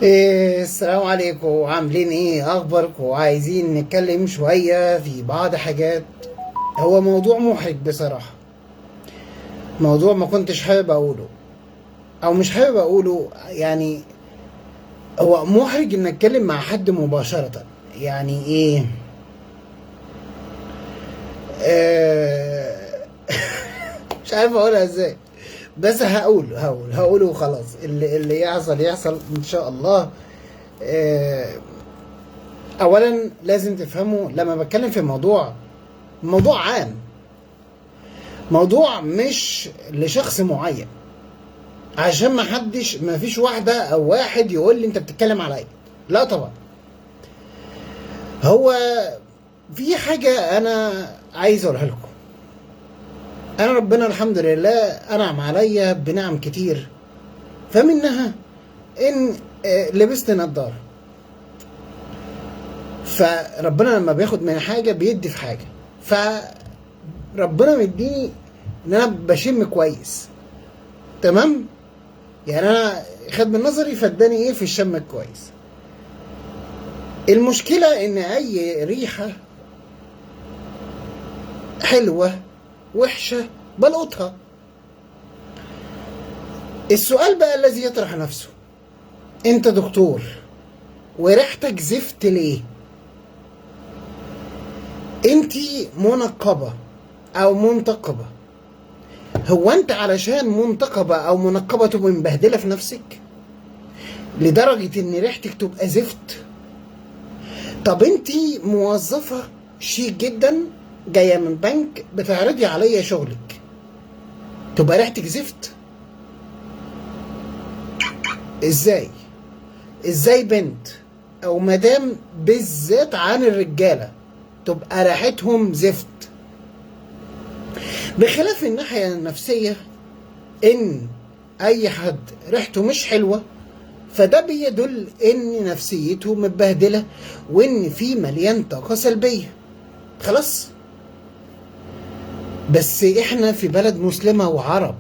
إيه، السلام عليكم، عاملين ايه؟ اخباركم؟ عايزين نتكلم شوية في بعض حاجات. هو موضوع محرج بصراحة، موضوع ما كنتش حابب اقوله او مش حابب اقوله، يعني هو محرج ان اتكلم مع حد مباشرة. يعني ايه؟ مش عارف اقولها ازاي، بس هقول هقول هقوله وخلاص. اللي يحصل يحصل ان شاء الله. اولا لازم تفهموا لما بتكلم في موضوع عام، موضوع مش لشخص معين، عشان ما فيش واحدة او واحد يقول لي انت بتتكلم عليا. لا طبعا، هو في حاجة انا عايز اقولها لكم. انا ربنا الحمد لله انعم عليا بنعم كتير، فمنها ان لبست نظارة. فربنا لما بياخد من حاجة بيدي في حاجة، فربنا مديني ان انا بشم كويس، تمام؟ يعني انا خد من نظري فاداني ايه في الشم الكويس. المشكلة ان اي ريحة حلوة وحشة بلقطها. السؤال بقى الذي يطرح نفسه، انت دكتور وريحتك زفت ليه؟ انتي منقبة او منتقبة، هو انت علشان منتقبة او منقبة تبقى مبهدلة في نفسك لدرجة ان ريحتك تبقى زفت؟ طب انتي موظفة شيك جدا جاية من بنك بتعرضي عليا شغلك، تبقى ريحتك زفت ازاي؟ ازاي بنت او مدام بالذات عن الرجالة تبقى ريحتهم زفت؟ بخلاف الناحية النفسية ان اي حد ريحته مش حلوة فده بيدل ان نفسيته متبهدلة وان في مليان طاقة سلبية. خلاص، بس احنا في بلد مسلمة وعرب،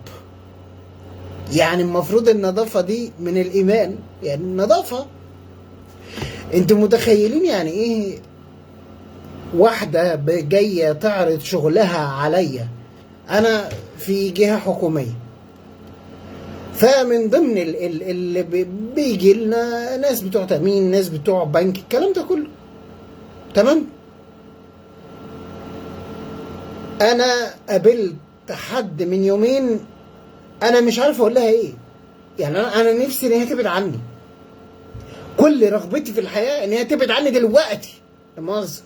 يعني المفروض النظافة دي من الإيمان. يعني النظافة، انتوا متخيلين يعني ايه واحدة جاية تعرض شغلها عليا؟ انا في جهة حكومية، فمن ضمن اللي بيجي لنا ناس بتوع تأمين، ناس بتوع بنك، الكلام ده كله، تمام؟ انا قابلت حد من يومين، انا مش عارف اقول لها ايه. يعني انا نفسي ان هي تبعد عني، كل رغبتي في الحياة ان هي تبعد عني دلوقتي. لا مؤاخذة،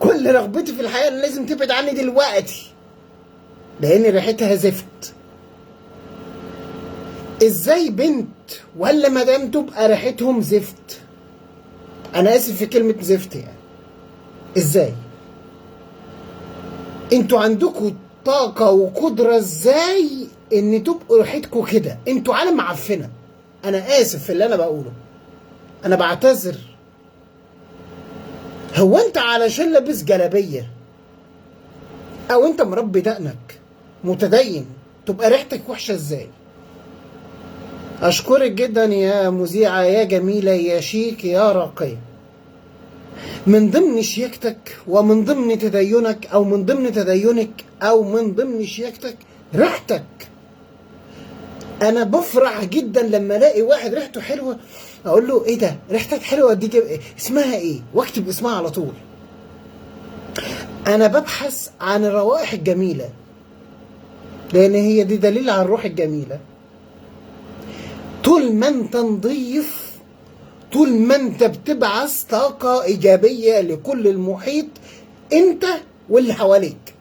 كل رغبتي في الحياة ان لازم تبعد عني دلوقتي لان ريحتها زفت. ازاي بنت ولا مدام تبقى ريحتهم زفت؟ انا اسف في كلمة زفت، يعني ازاي؟ انتوا عندكوا طاقة وقدرة ازاي ان تبقوا ريحتكوا كده؟ انتوا عالم معفنة. انا اسف في اللي انا بقوله، انا بعتذر. هو انت علشان لابس جلابية او انت مربي دقنك متدين تبقى ريحتك وحشة ازاي؟ اشكرك جدا يا مذيعة، يا جميلة، يا شيك، يا راقية. من ضمن شياكتك ومن ضمن تدينك او من ضمن تدينك او من ضمن شياكتك ريحتك. انا بفرح جدا لما الاقي واحد ريحته حلوة، اقول له ايه ده ريحتك حلوة دي، اسمها ايه؟ واكتب اسمها على طول. انا ببحث عن الروائح الجميلة لان هي دي دليل على الروح الجميلة. طول ما انت نضيف، طول ما انت بتبعث طاقة ايجابية لكل المحيط، انت واللي حواليك.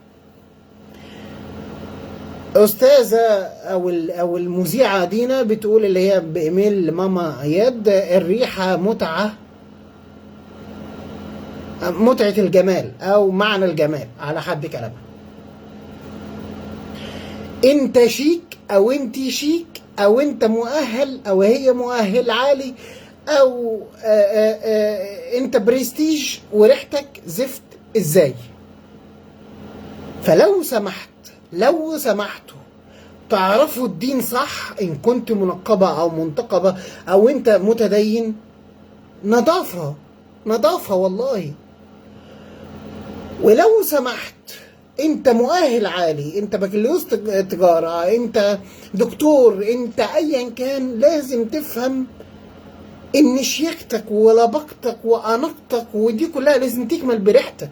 استاذة او المذيعة دينا بتقول اللي هي بايميل لماما اياد، الريحة متعة، متعة الجمال او معنى الجمال على حد كلامها. انت شيك او انت شيك او انت مؤهل او هي مؤهل عالي او انت برستيج وريحتك زفت ازاي؟ فلو سمحت، لو سمحتوا تعرفوا الدين صح، ان كنت منقبة او منتقبة او انت متدين، نظافة نظافة والله. ولو سمحت انت مؤهل عالي، انت بكالوريوس تجارة، انت دكتور، انت ايا كان، لازم تفهم ان شياكتك ولباقتك واناقتك ودي كلها لازم تكمل بريحتك.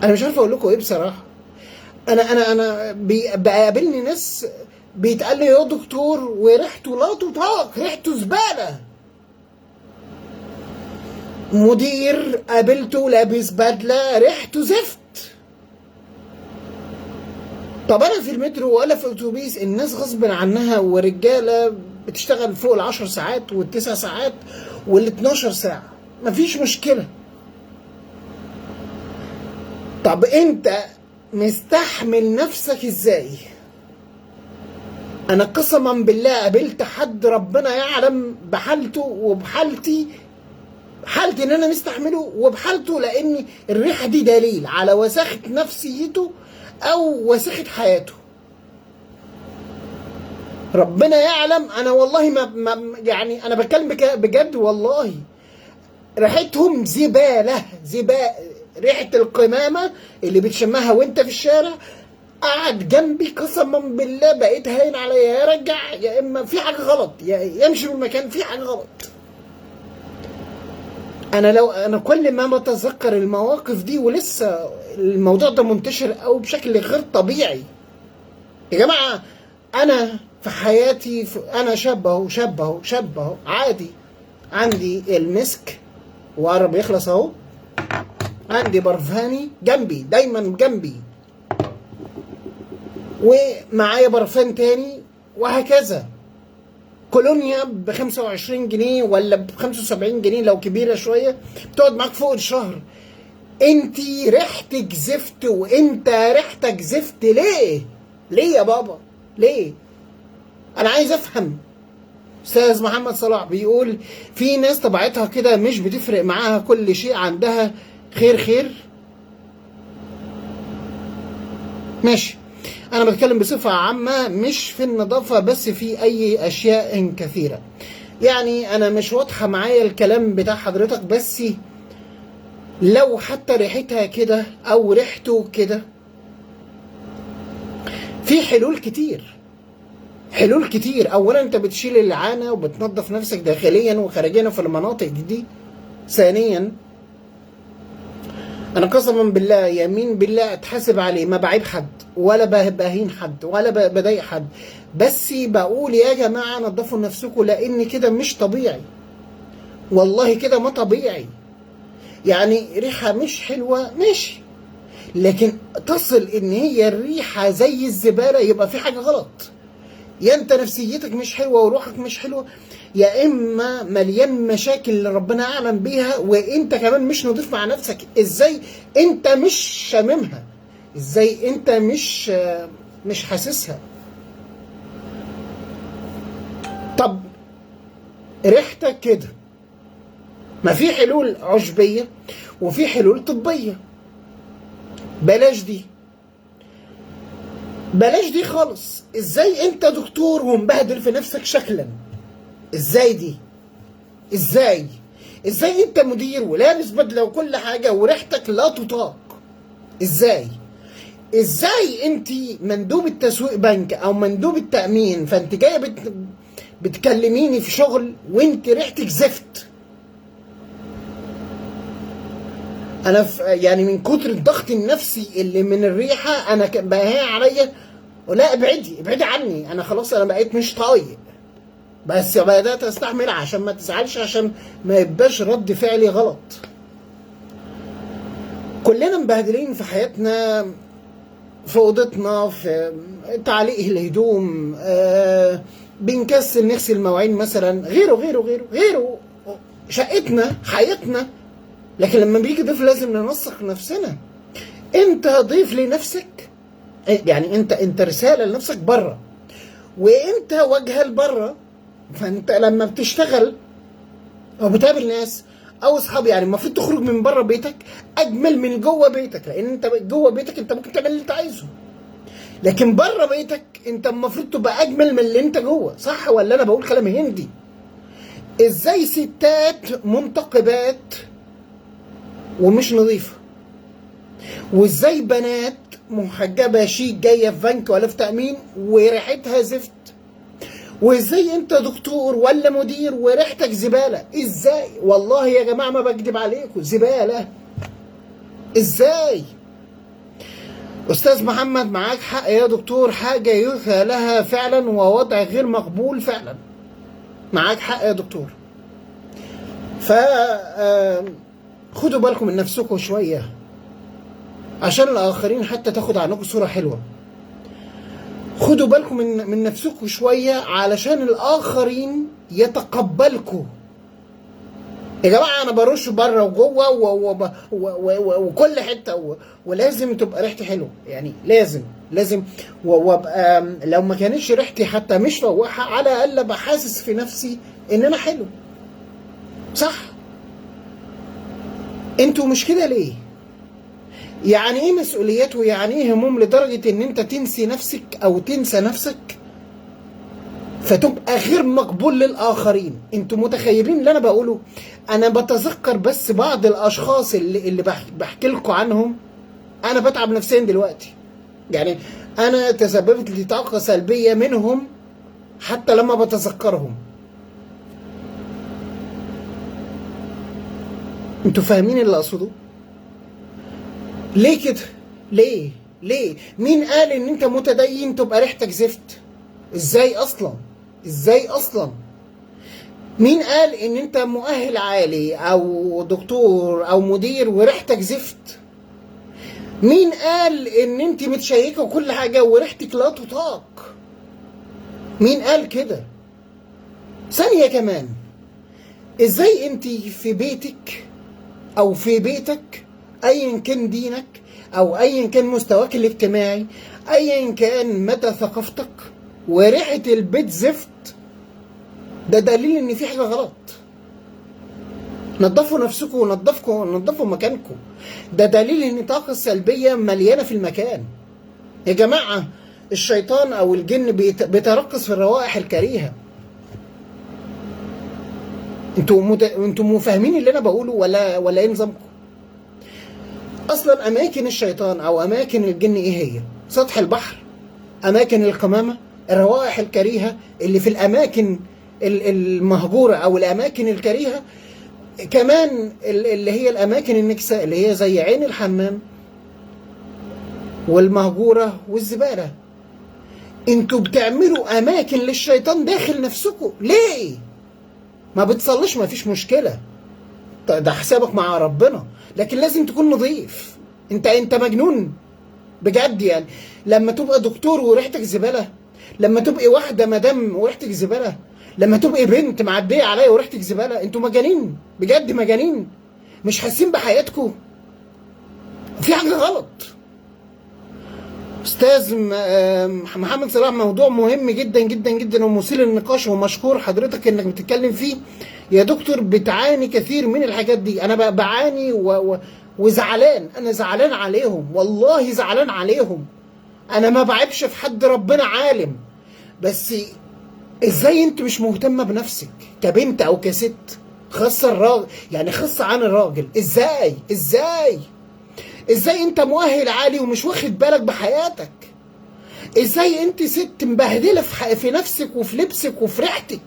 انا مش عارف اقول لكم ايه بصراحة. انا انا انا بقابلني ناس بيتقال لي يا دكتور وريحته لا تطاق، ريحته زبالة. مدير قابلته لابس بدله ريحته زفت. طب انا في المترو ولا في اتوبيس، الناس غصب عنها ورجاله بتشتغل فوق ال10 ساعات وال9 ساعات وال12 ساعة، مفيش مشكلة. طب انت مستحمل نفسك ازاي؟ انا قسما بالله قابلت حد ربنا يعلم بحالته وبحالتي، حالتي ان انا مستحمله وبحالته، لان الريحة دي دليل على وساخة نفسيته او وساخة حياته. ربنا يعلم. انا والله ما يعني انا بتكلم بجد والله، ريحتهم زبالة زبالة. ريحه القمامة اللي بتشمها وانت في الشارع قعد جنبي قسما بالله بقيت هاين عليا، يا رجع يا اما في حاجة غلط، يا يمشي من المكان في حاجة غلط. انا لو انا كل ما بتذكر المواقف دي، ولسه الموضوع ده منتشر قوي بشكل غير طبيعي يا جماعة. انا في حياتي انا شاب اهو، شاب اهو، شاب اهو، عادي، عندي المسك وقرب يخلص اهو، عندي برفاني جنبي دايما جنبي، ومعايا برفان تاني وهكذا. كولونيا ب 25 جنيه ولا ب 75 جنيه لو كبيرة شوية، بتقعد معاك فوق الشهر. انت ريحتك زفت وانت ريحتك زفت ليه؟ ليه يا بابا؟ ليه؟ انا عايز افهم. استاذ محمد صلاح بيقول في ناس طبيعتها كده مش بتفرق معاها، كل شيء عندها خير خير. ماشي، انا بتكلم بصفة عامة، مش في النظافة بس، في اي اشياء كثيرة. يعني انا مش واضحة معايا الكلام بتاع حضرتك، بس لو حتى ريحتها كده او ريحته كده، في حلول كتير، حلول كتير. اولا انت بتشيل العانة وبتنظف نفسك داخليا وخارجيا في المناطق دي. ثانيا انا قسما بالله يمين بالله اتحاسب عليه، ما بعيب حد ولا بهين حد ولا بضايق حد، بس بقول يا جماعة نظفوا نفسكم، لان كده مش طبيعي والله، كده ما طبيعي. يعني ريحه مش حلوة ماشي، لكن تصل ان هي الريحة زي الزبالة يبقى في حاجة غلط. يا انت نفسيتك مش حلوة وروحك مش حلوة، يا اما مليان مشاكل اللي ربنا اعلم بيها، وانت كمان مش نظيف مع نفسك. ازاي انت مش شاممها؟ ازاي انت مش حاسسها؟ طب ريحتك كده، ما في حلول عشبيه وفي حلول طبية. بلاش دي، بلاش دي خالص. ازاي انت دكتور ومبهدل في نفسك شكلا؟ ازاي دي؟ ازاي؟ ازاي انت مدير ولابس بدله وكل حاجة وريحتك لا تطاق؟ ازاي؟ ازاي انت مندوب التسويق بنك او مندوب التامين، فانت جاية بتكلميني في شغل وانت ريحتك زفت؟ انا يعني من كتر الضغط النفسي اللي من الريحة انا بقى عليا، لا ابعدي ابعدي عني، انا خلاص انا بقيت مش طايق، بس بدات استحمل عشان ما تزعلش، عشان ما يبقاش رد فعلي غلط. كلنا مبهدلين في حياتنا، في اوضتنا، في تعليق الهدوم، بنكسل نغسل مواعين مثلا، غيره غيره غيره غيره، شقتنا، حياتنا. لكن لما بيجي ضيف لازم ننسق نفسنا. انت ضيف لنفسك، يعني انت رسالة لنفسك بره، وانت واجهه لبره. فانت لما بتشتغل او بتقابل ناس او اصحاب، يعني المفروض تخرج من بره بيتك اجمل من جوه بيتك، لان انت جوه بيتك انت ممكن تعمل اللي انت عايزه. لكن بره بيتك انت المفروض تبقى اجمل من اللي انت جوه، صح ولا انا بقول كلام هندي؟ ازاي ستات منتقبات ومش نظيفة؟ وازاي بنات محجبة شيك جاية في بنك ولا في تامين وريحتها زفت؟ وازاي انت دكتور ولا مدير وريحتك زبالة؟ ازاي؟ والله يا جماعة ما بكدب عليكم، زبالة. ازاي؟ استاذ محمد معاك حق يا دكتور، حاجة يرثى لها فعلا ووضع غير مقبول فعلا. معاك حق يا دكتور. ف خدوا بالكم من نفسكم شوية عشان الاخرين حتى تاخد عنكم صوره حلوة. خدوا بالكم من نفسكم شوية علشان الاخرين يتقبلكم. يا جماعة انا برش بره وجوه وكل حتة، ولازم تبقى ريحتي حلوة، يعني لازم وابقى لو ما كانتش ريحتي حتى مش فواحه، على الاقل ابقى حاسس في نفسي ان انا حلو، صح؟ انتوا مش كده ليه؟ يعني ايه مسؤوليات ويعني ايه هموم لدرجة ان انت تنسي نفسك او تنسى نفسك فتبقى غير مقبول للاخرين؟ انتوا متخيلين اللي انا بقوله؟ انا بتذكر بس بعض الاشخاص اللي بحكي لكم عنهم، انا بتعب نفسيا دلوقتي. يعني انا تسببت لي طاقة سلبية منهم حتى لما بتذكرهم. انتوا فاهمين اللي اقصده؟ ليه كده؟ ليه؟ ليه؟ مين قال ان انت متدين تبقى ريحتك زفت؟ ازاي اصلا؟ ازاي اصلا؟ مين قال ان انت مؤهل عالي او دكتور او مدير وريحتك زفت؟ مين قال ان انت متشيكه وكل حاجة وريحتك لا تطاق؟ مين قال كده؟ ثانية كمان، ازاي انت في بيتك او في بيتك ايا كان دينك او ايا كان مستواك الاجتماعي ايا كان مدى ثقافتك وريحه البيت زفت؟ ده دليل ان في حاجة غلط. نظفوا نفسكم ونظفوا مكانكم. ده دليل ان الطاقة السلبية مليانة في المكان. يا جماعة الشيطان او الجن بيترقص في الروائح الكريهة. انتوا فاهمين اللي انا بقوله ولا ايه نظامكم؟ اصلا اماكن الشيطان او اماكن الجن ايه هي؟ سطح البحر، اماكن القمامة، الروائح الكريهة اللي في الاماكن المهجورة او الاماكن الكريهة، كمان اللي هي الاماكن النكسه اللي هي زي عين الحمام والمهجوره والزباله. انتوا بتعملوا اماكن للشيطان داخل نفسكم ليه؟ ما بتصليش ما فيش مشكلة، ده حسابك مع ربنا، لكن لازم تكون نظيف. انت مجنون بجد يعني. لما تبقى دكتور وريحتك زبالة، لما تبقي واحدة مدام وريحتك زبالة، لما تبقي بنت معدية عليا وريحتك زبالة، انتوا مجانين بجد، مجانين، مش حاسين بحياتكم، في حاجة غلط. استاذ محمد صلاح، موضوع مهم جدا جدا جدا ومثير للنقاش، ومشكور حضرتك انك بتتكلم فيه يا دكتور. بتعاني كثير من الحاجات دي، انا بعاني وزعلان، انا زعلان عليهم والله، زعلان عليهم. انا ما بعيبش في حد، ربنا عالم، بس ازاي انت مش مهتمة بنفسك كبنت او كست، خاصة الراجل يعني، خاصة عن الراجل. ازاي ازاي ازاي انت مؤهل عالي ومش واخد بالك بحياتك؟ ازاي انت ست مبهدله في نفسك وفي لبسك وفي ريحتك؟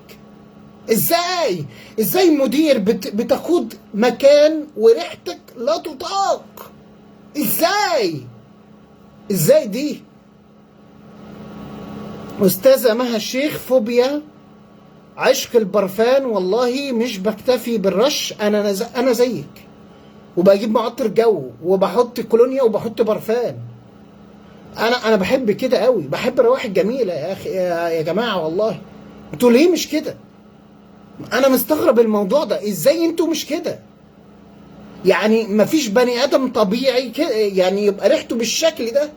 ازاي ازاي مدير بتقود مكان وريحتك لا تطاق؟ ازاي ازاي دي؟ استاذه مها الشيخ، فوبيا عشق البرفان، والله مش بكتفي بالرش، انا زيك، وبجيب معطر جو وبحط كولونيا وبحط برفان. انا بحب كده قوي، بحب الروائح الجميلة يا اخي يا جماعة والله. انتوا ليه مش كده؟ انا مستغرب الموضوع ده، ازاي انتوا مش كده؟ يعني مفيش بني ادم طبيعي كده يعني يبقى ريحته بالشكل ده،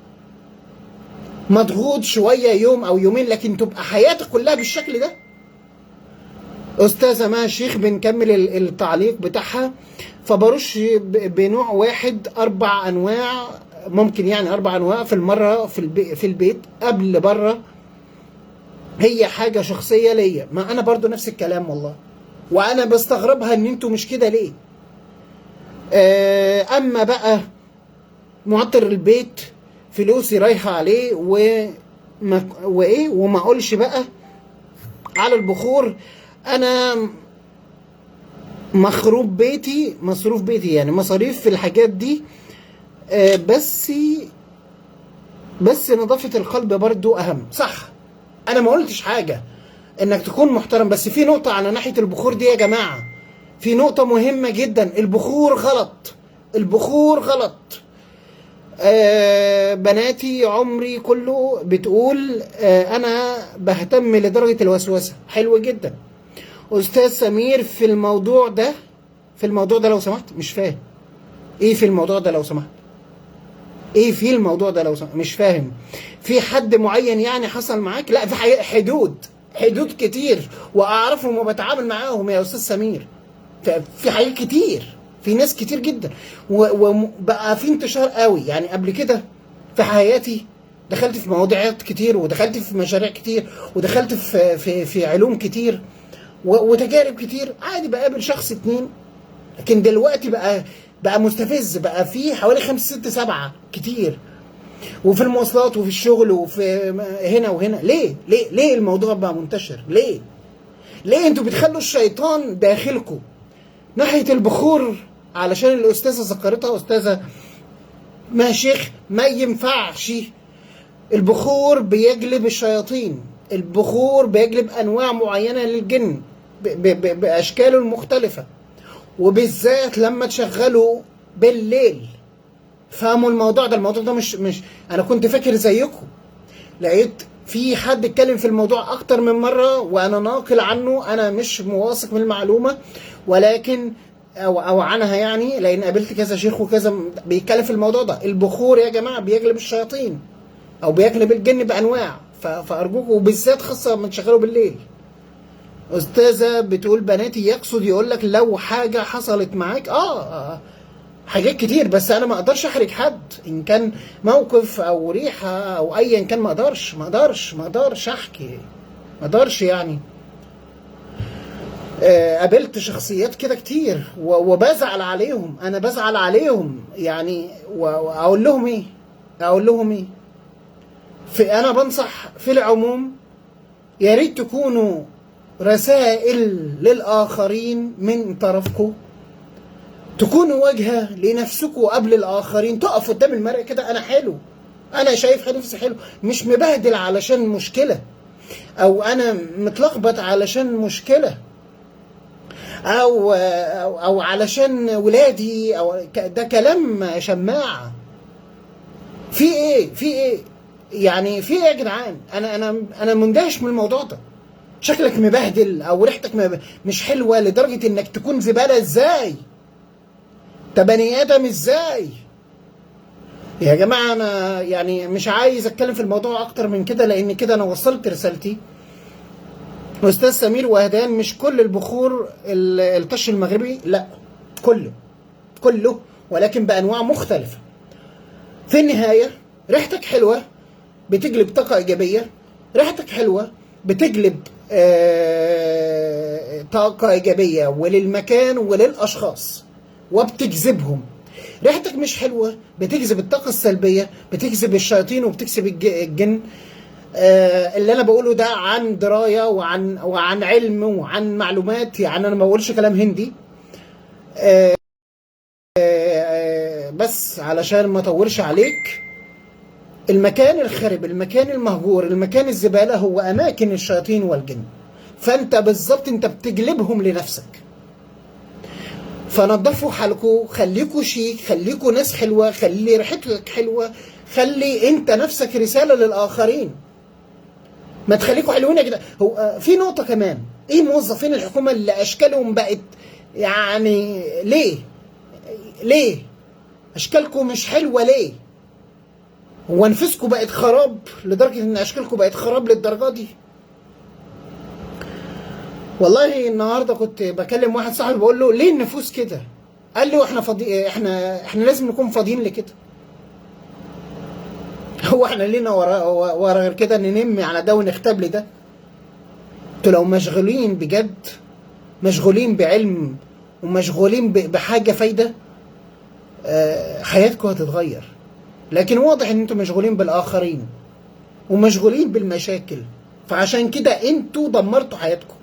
مضغوط شوية يوم او يومين، لكن تبقى حياتك كلها بالشكل ده. استاذه مها الشيخ بنكمل التعليق بتاعها. فبرش بنوع واحد 4 انواع، ممكن يعني 4 انواع في المرة في البيت قبل بره، هي حاجة شخصية ليا. ما انا برضو نفس الكلام والله، وانا بستغربها ان انتوا مش كده ليه. اما بقى معطر البيت فلوسي رايحة عليه وايه، وما اقولش بقى على البخور. انا مخروب بيتي، مصروف بيتي يعني مصاريف في الحاجات دي. بس نظافة القلب برضو اهم. صح، انا ما قلتش حاجة انك تكون محترم، بس في نقطة على ناحية البخور دي يا جماعة، في نقطة مهمة جدا. البخور غلط، البخور غلط. بناتي عمري كله بتقول انا بهتم لدرجة الوسوسة. حلو جدا استاذ سمير في الموضوع ده، في الموضوع ده لو سمحت. مش فاهم ايه في الموضوع ده لو سمحت، ايه في الموضوع ده لو سمحت، مش فاهم. في حد معين يعني حصل معاك؟ لا، في حدود كتير واعرفهم وبتعامل معاهم يا استاذ سمير. في حاجات كتير، في ناس كتير جدا، وبقى في انتشار قوي. يعني قبل كده في حياتي دخلت في مواضيعات كتير، ودخلت في مشاريع كتير، ودخلت في في في علوم كتير وتجارب كتير. عادي بقابل شخص 2، لكن دلوقتي بقى مستفز، بقى في حوالي 5 6 7 كتير، وفي المواصلات وفي الشغل وفي هنا وهنا. ليه ليه ليه الموضوع بقى منتشر؟ ليه ليه انتوا بتخلوا الشيطان داخلكم؟ ناحية البخور علشان الأستاذة ذكرتها، أستاذة ما شيخ، ما ينفعش. البخور بيجلب الشياطين، البخور بيجلب أنواع معينة للجن بأشكاله المختلفة، وبالذات لما تشغله بالليل. فهموا الموضوع ده. الموضوع ده مش أنا كنت فاكر زيكم، لقيت في حد اتكلم في الموضوع أكتر من مرة وأنا ناقل عنه، أنا مش مواثق من المعلومة ولكن أو عنها يعني، لأن قابلت كذا شيخ وكذا بيتكلم في الموضوع ده. البخور يا جماعة بيجلب الشياطين أو بيجلب الجن بأنواع، فأرجوكم، وبالذات خاصة لما تشغلوا بالليل. أستاذة بتقول بناتي، يقصد يقول لك لو حاجة حصلت معاك. حاجات كتير، بس أنا ما أقدرش أحرج حد، إن كان موقف أو ريحة أو أيا كان، ما أقدرش ما أقدرش ما أقدرش أحكي، ما أقدرش يعني. قابلت شخصيات كده كتير وبزعل عليهم، أنا بزعل عليهم يعني، وأقول لهم إيه؟ أقول لهم إيه؟ أنا بنصح في العموم، يا ريت تكونوا رسائل للآخرين من طرفكم، تكونوا واجهة لنفسكم قبل الآخرين. تقف قدام المرأة كده، أنا حلو، أنا شايف نفسي حلو، مش مبهدل علشان مشكلة، أو أنا متلخبط علشان مشكلة، أو أو, أو علشان ولادي، أو ده كلام شماعة. في إيه؟ في إيه؟ يعني في إيه يا جدعان؟ أنا مندهش من الموضوع ده. شكلك مبهدل أو ريحتك مش حلوة لدرجة إنك تكون زبالة. إزاي؟ ده بني آدم إزاي؟ يا جماعة أنا يعني مش عايز أتكلم في الموضوع أكتر من كده، لأن كده أنا وصلت رسالتي. أستاذ سمير وهدان، مش كل البخور الطش المغربي، لا كله كله، ولكن بأنواع مختلفة. في النهاية ريحتك حلوة بتجلب طاقة إيجابية، ريحتك حلوة بتجلب طاقة إيجابية وللمكان وللأشخاص وبتجذبهم. ريحتك مش حلوة بتجذب الطاقة السلبية، بتجذب الشياطين وبتكسب الجن. اللي أنا بقوله ده عن دراية وعن علم وعن معلومات، يعني أنا ما بقولش كلام هندي. بس علشان ما اطولش عليك، المكان الخرب، المكان المهجور، المكان الزبالة هو أماكن الشياطين والجن. فأنت بالظبط أنت بتجلبهم لنفسك. فنظفوا حالكوا، خليكوا شيك، خليكوا ناس حلوة، خلي ريحتك حلوة، خلي أنت نفسك رسالة للآخرين. ما تخليكوا حلوين يا جدعان. هو في نقطة كمان، إيه موظفين الحكومة اللي أشكالهم بقت يعني ليه؟ ليه؟ أشكالكم مش حلوة ليه؟ هو نفسكم بقت خراب لدرجة إن أشكالكم بقت خراب للدرجة دي؟ والله النهارده كنت بكلم واحد صاحبي بقول له ليه النفوس كده؟ قال لي واحنا فاضي، احنا لازم نكون فاضيين لكده. هو احنا لينا ورا غير كده ننمي على ده ونختب لده؟ انتوا لو مشغولين بجد، مشغولين بعلم ومشغولين بحاجة فايده، حياتكم هتتغير. لكن واضح ان انتوا مشغولين بالاخرين ومشغولين بالمشاكل، فعشان كده انتوا دمرتوا حياتكم.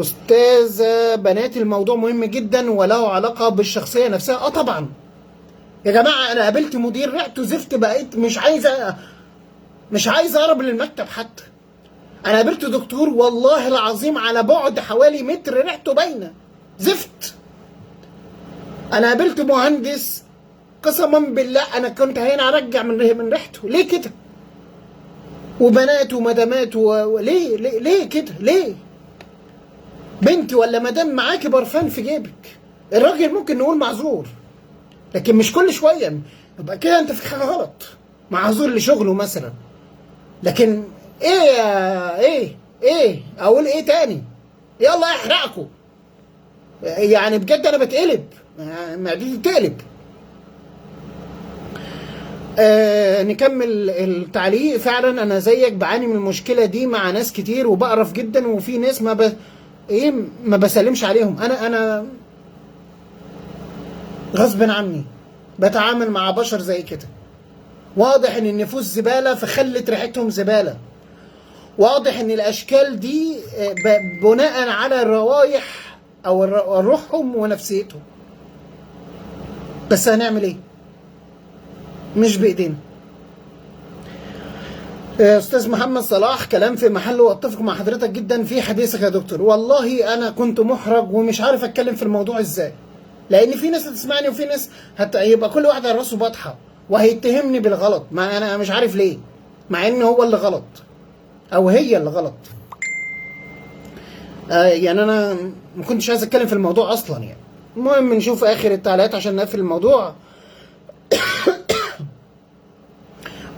استاذه بنات، الموضوع مهم جدا وله علاقة بالشخصية نفسها. طبعا يا جماعة، انا قابلت مدير ريحته زفت، بقيت مش عايز اقرب للمكتب حتى. انا قابلت دكتور والله العظيم على بعد حوالي متر ريحته باينة زفت. انا قابلت مهندس قسما بالله انا كنت هنا ارجع من ريحته. ليه كده؟ وبنات ومدامات ليه ليه ليه كده؟ ليه؟ بنتي ولا مدام معاكي برفان في جيبك، الراجل ممكن نقول معذور، لكن مش كل شوية يبقى كده انت في حاجة غلط. معذور لشغلة مثلا، لكن ايه ايه ايه اقول ايه تاني؟ يلا احرقكم يعني بجد، انا بتقلب، معدتي بتقلب. نكمل التعليق. فعلا انا زيك بعاني من المشكلة دي مع ناس كتير وبقرف جدا، وفي ناس ما بسلمش عليهم. انا غصب عني بتعامل مع بشر زي كده. واضح ان النفوس زبالة فخلت ريحتهم زبالة. واضح ان الاشكال دي بناء على الروايح او روحهم ونفسيتهم. بس هنعمل ايه؟ مش بايدينا. استاذ محمد صلاح، كلام في محله واتفق مع حضرتك جدا في حديثك يا دكتور. والله انا كنت محرج ومش عارف اتكلم في الموضوع ازاي، لان في ناس هتسمعني وفي ناس يبقى كل واحد على راسه بطحه وهيتهمني بالغلط، ما انا مش عارف ليه، مع ان هو اللي غلط او هي اللي غلط. يعني انا ما كنتش عايز اتكلم في الموضوع اصلا يعني. المهم نشوف اخر التعليقات عشان نقفل الموضوع.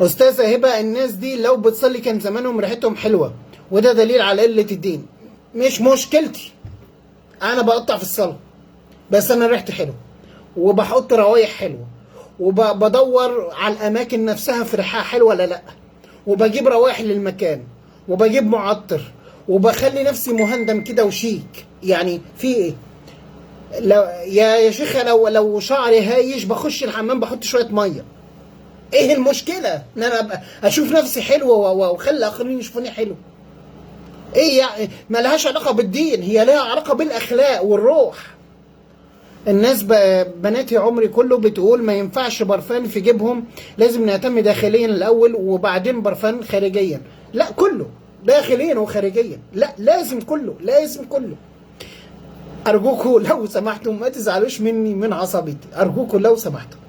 استاذه هبه، الناس دي لو بتصلي كان زمانهم ريحتهم حلوة، وده دليل على قلة الدين. مش مشكلتي، انا بقطع في الصلاة، بس انا ريحتي حلوة وبحط روايح حلوة وبدور على الاماكن نفسها في ريحها حلوة ولا لا، وبجيب روايح للمكان وبجيب معطر وبخلي نفسي مهندم كده وشيك. يعني في ايه؟ لو يا شيخه لو شعري هايش بخش الحمام بحط شوية مية. ايه المشكلة ان انا ابقى اشوف نفسي حلوة واخلي الاخرين يشوفوني حلو؟ ايه يعني؟ ما لهاش علاقة بالدين، هي لها علاقة بالاخلاق والروح. الناس بناتي عمري كله بتقول ما ينفعش برفان في جيبهم، لازم نهتم داخليا الاول وبعدين برفان خارجيا. لا، كله داخليا وخارجيا، لا لازم كله، لازم كله. ارجوكوا لو سمحتوا ما تزعلوش مني من عصبيتي، ارجوكوا لو سمحتوا.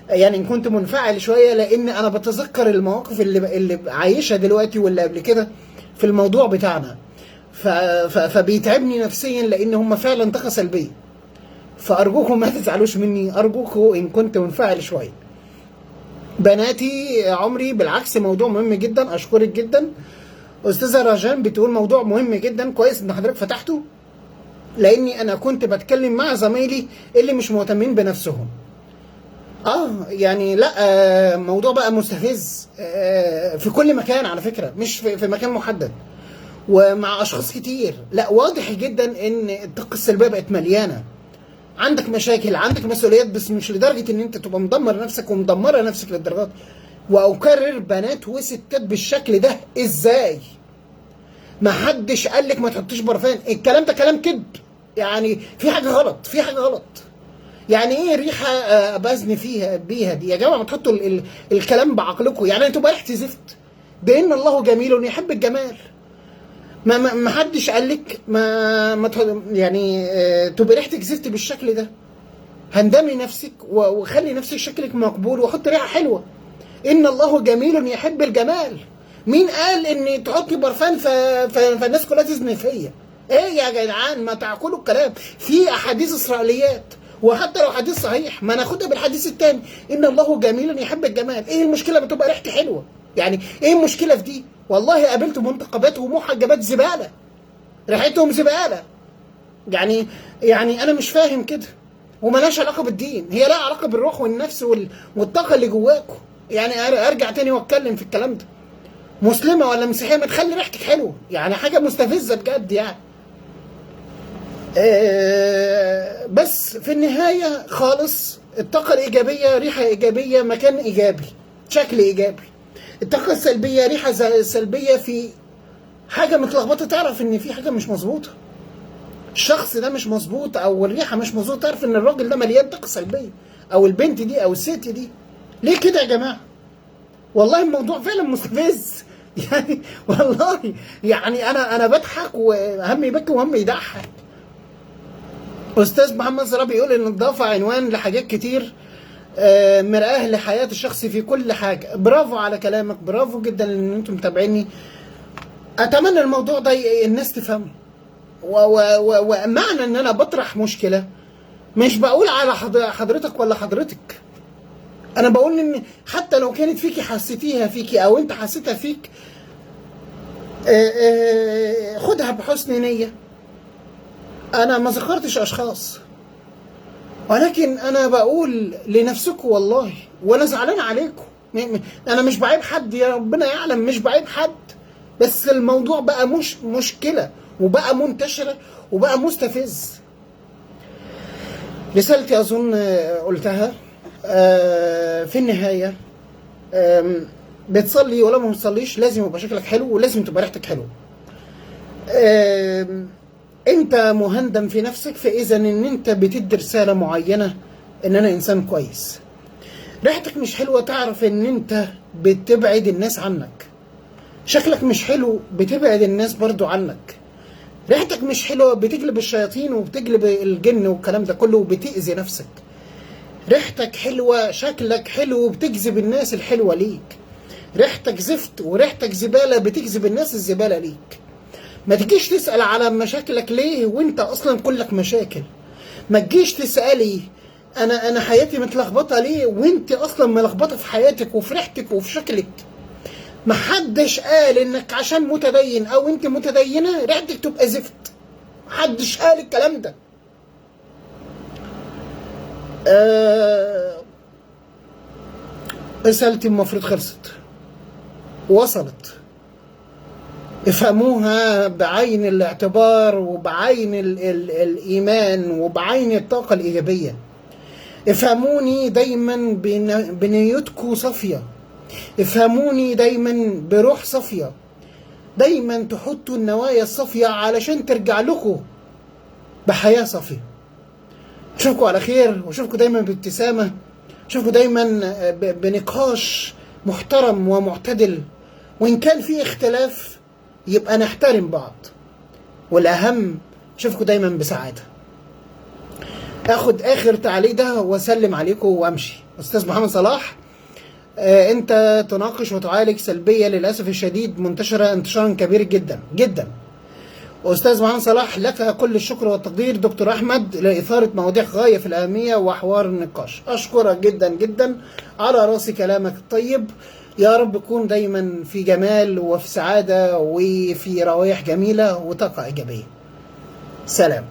يعني ان كنت منفعل شوية لان انا بتذكر المواقف اللي عايشها دلوقتي واللي قبل كده في الموضوع بتاعنا، فبيتعبني نفسيا لان هم فعلا طاقة سلبية. فارجوكم ما تزعلوش مني، ارجوكم ان كنت منفعل شوية. بناتي عمري بالعكس موضوع مهم جدا، اشكرك جدا. استاذه رجان بتقول موضوع مهم جدا، كويس ان حضرتك فتحته، لاني انا كنت بتكلم مع زمايلي اللي مش مهتمين بنفسهم. يعني لا، موضوع بقى مستفز في كل مكان على فكرة، مش في مكان محدد ومع اشخاص كتير. لا واضح جدا ان الطاقة السلبية بقت مليانة. عندك مشاكل، عندك مسؤوليات، بس مش لدرجة ان انت تبقى مدمر نفسك ومدمره نفسك للدرجات. واكرر، بنات وستات بالشكل ده ازاي؟ ما حدش قال لك ما تحطيش برفان، الكلام ده كلام كذب. يعني في حاجة غلط، في حاجة غلط. يعني ايه ريحه بزن فيها بيها دي يا جماعة؟ ما تحطوا الكلام بعقلكم. يعني انتوا بقى ريحه زفت، ده ان الله جميل يحب الجمال. ما حدش قال لك ما يعني تبقى ريحتك زفت بالشكل ده. هندمي نفسك وخلي نفسك شكلك مقبول وحط ريحه حلوة. ان الله جميل يحب الجمال. مين قال ان تحطي برفان فالناس كلها تزن فيا؟ ايه يا جدعان، ما تعقلوا الكلام. في احاديث اسرائيليات، وحتى لو حديث صحيح ما ناخدها بالحديث الثاني، ان الله جميل يحب الجمال. ايه المشكلة ما تبقى ريحتي حلوة؟ يعني ايه المشكلة في دي؟ والله قابلت منتقبات ومحجبات زبالة، ريحتهم زبالة. يعني انا مش فاهم كده. وملهاش علاقة بالدين، هي لها علاقة بالروح والنفس والطاقة اللي جواكم. يعني ارجع تاني واتكلم في الكلام ده، مسلمة ولا مسيحية ما تخلي ريحتك حلوة، يعني حاجة مستفزة بجد يعني. بس في النهاية خالص الطاقة الايجابية ريحه ايجابية، مكان ايجابي، شكل ايجابي. الطاقة السلبية ريحه سلبية، في حاجة متلخبطه، تعرف ان في حاجة مش مظبوطة، الشخص ده مش مظبوط او الريحة مش مظبوطة، تعرف ان الراجل ده مليان طاقة سلبية، او البنت دي او الست دي. ليه كده يا جماعة؟ والله الموضوع فعلا مستفز يعني والله يعني انا بضحك وهم يبكي وهم يضحك. استاذ محمد صلاح بيقول ان النظافة عنوان لحاجات كتير، مرآة لحياه الشخص في كل حاجة. برافو على كلامك، برافو جدا ان انتم متابعيني. اتمنى الموضوع ده الناس تفهمه. ومعنى ان انا بطرح مشكلة مش بقول على حضرتك ولا حضرتك، انا بقول ان حتى لو كانت فيكي، حسيتيها فيكي او انت حسيتها فيك، خدها بحسن نيه. انا ما ذكرتش اشخاص، ولكن انا بقول لنفسكم والله، وانا زعلان عليكم، انا مش بعيب حد، يا ربنا يعلم مش بعيب حد، بس الموضوع بقى مش مشكلة وبقى منتشرة وبقى مستفز. رسالتي اظن قلتها. في النهاية بتصلي ولا ما بتصليش لازم يبقى شكلك حلو ولازم تبقى ريحتك حلوة. انت مهندم في نفسك، فاذا ان انت بتدي رسالة معينة ان انا انسان كويس. ريحتك مش حلوة تعرف ان انت بتبعد الناس عنك. شكلك مش حلو بتبعد الناس برضو عنك. ريحتك مش حلوة بتجلب الشياطين وبتجلب الجن والكلام ده كله وبتأذي نفسك. ريحتك حلوة، شكلك حلو، وبتجذب الناس الحلوة ليك. ريحتك زفت وريحتك زبالة بتجذب الناس الزبالة ليك. ما تجيش تسأل على مشاكلك ليه وانت اصلا كلك مشاكل. ما تجيش تسألي انا حياتي متلخبطة ليه وانت اصلا ملخبطة في حياتك وفي ريحتك وفي شكلك. محدش قال انك عشان متدين او انت متدينة ريحتك تبقى زفت. محدش قال الكلام ده. رسالتي المفروض خلصت، وصلت. افهموها بعين الاعتبار وبعين ال ال الإيمان وبعين الطاقة الإيجابية. افهموني دايما بنيتكم صافية، افهموني دايما بروح صافية، دايما تحطوا النوايا الصافية علشان ترجع لكم بحياة صافية. اشوفكم على خير، واشوفكم دايما بابتسامة، اشوفكم دايما بنقاش محترم ومعتدل، وإن كان في اختلاف يبقى نحترم بعض، والأهم اشوفكم دايما بسعادة. اخد آخر تعليق ده واسلم عليكم وامشي. أستاذ محمد صلاح، انت تناقش وتعالج سلبية للأسف الشديد منتشرة انتشارا كبير جدا جدا. أستاذ محمد صلاح لك كل الشكر والتقدير. دكتور أحمد لإثارة مواضيع غاية في الأهمية وحوار النقاش، أشكرك جدا جدا، على راسي كلامك الطيب. يا رب تكون دايما في جمال وفي سعادة وفي روايح جميلة وطاقة إيجابية. سلام.